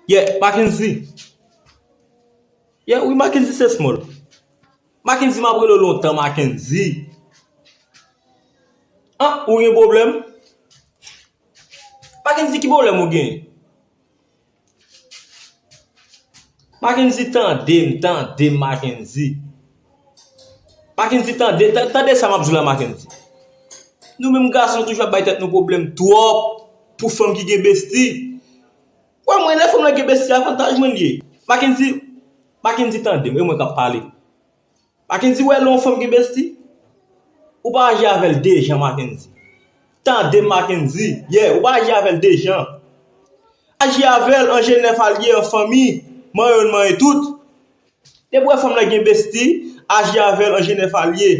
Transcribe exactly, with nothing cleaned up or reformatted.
Yeah, Mackenzie. Yeah, wi, Mackenzie se small. Mackenzie, m ap rele w lontan, Mackenzie. An, ou gen pwoblèm? Mackenzie, ki pwoblèm ou gen? Mackenzie, tande m, tande m, Mackenzie. Mackenzie, tande, ta- tande sa m ap di w la, Mackenzie. Nou menm gason toujou ap bay tèt nou pwoblèm twòp pou fanm ki gen besti. Wè, mwen, lè fanm nan gen besti, avantaj mwen li ye. Mackenzie, Mackenzie, tande m, e mwen k ap pale. Mackenzie, wè, lè yon fanm gen besti, ou pa aji avè l de jan, Mackenzie. Tande m, Mackenzie. Yeah, ou pa aji avè l de jan. Aji avè l an je nèf alye, an fanmi, manyen youn, manyen tout. Depi w wè fanm nan gen besti, aji avè l an je nèf alye.